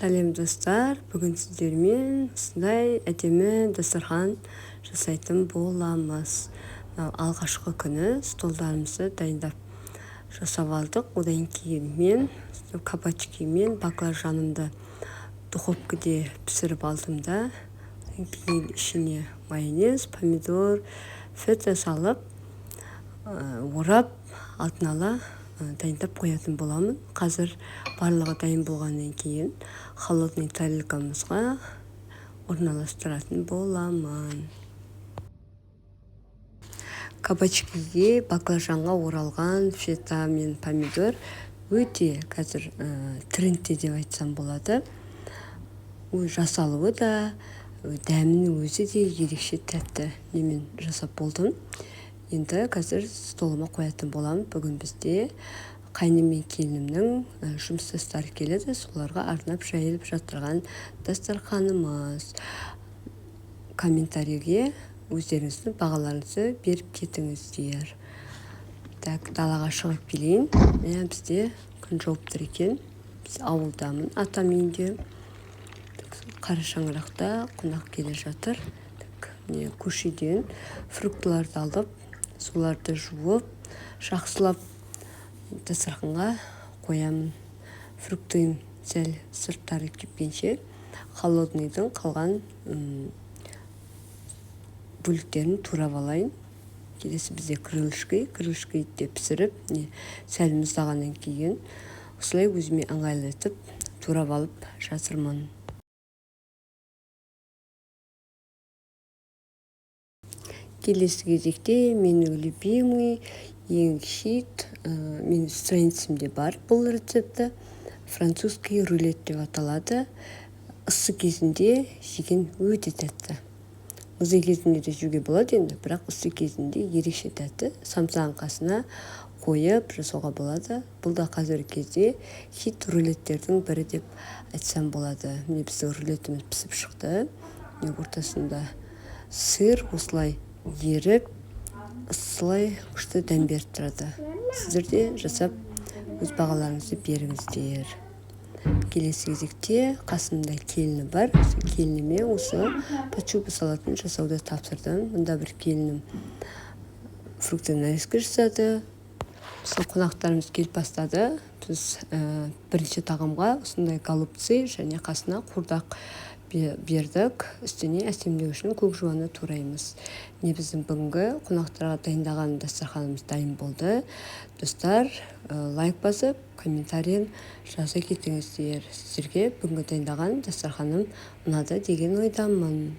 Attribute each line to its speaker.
Speaker 1: Сәлем, достар! Бүгін сіздермен осындай әдемі дастархан жасайтын боламыз. Мынау алғашқы күні столдарымызды дайындап, жасап алдық. Одан кейін мен кабачки мен баклажанымды духовкаде пісіріп алдым да, одан кейін ішіне майонез, помидор, фета салып, орап, алдын ала дайындап қоятын боламын. Қазір барлығы дайын болғаннан кейін холодный тарелкамызға орналастыратын боламын. Кабачкиге, баклажанға оралған фета мен помидор өте қазір трендте деп айтсам болады. Жасалуы да, дәмінің өзі де ерекше тәтті. Немен жасап болдым, енді қазір столыма қоятын боламын. Бүгін бізде қайным мен келінімнің жұмыстастары келеді, соларға арнап жайылып жатырған дастарханымыз. Комментарийге өздеріңіздің бағаларыңызды беріп кетіңіздер. Так, далаға шығып келейін. Міне, бізде күн жауып тұр екен. Біз ауылдамын, атам үйінде. Қара шаңырақта қонақ келе жатыр. Так, міне, көшеден фруктыларды алып, соларды жуып, жақсылап дастарханға қоямын. Фруктының сәл сырттары кепкенше, холодныйдың қалған бөліктерін турап алайын. Келесі бізде крылышки. Крылышки де пісіріп, не, сәл мұздағаннан кейін осылай өзіме ыңғайлы етіп турап алып жатырмын. Келесі кезекте менің любимый, ең хит, менің страницамде бар бұл рецепті, французский рулет деп аталады. Ыссы кезінде жеген өте тәтті. Мұздай кезінде де жеуге болады енді, бірақ ыссы кезінде ерекше тәтті. Самсаның қасына қойып жасауға болады. Бұл да қазіргі кезде хит рулеттердің бірі деп айтсам болады. Міне, біздің рулетіміз пісіп шықты. Міне, ортасында сыр осылай еріп, осылай күшті дәм беріп тұрады. Сіздер де жасап, өз бағаларыңызды беріңіздер. Келесі кезекте қасымда келіні бар. Келініме осы под салатын жасауды тапсырдым. Мұнда бір келінім фрукты нарезка жасады. Сол қонақтарымыз келіп бастады. Біз бірінші тағамға осындай голубцы және қасына қуырдақ бердік. Үстіне әсемдеу үшін көк жуаны тураймыз. Міне, біздің бүгінгі қонақтарға дайындаған дастарханымыз дайын болды. Достар, лайк басып, комментарийін жаза кетіңіздер. Сіздерге бүгінгі дайындаған дастарханым ұнады деген ойдамын.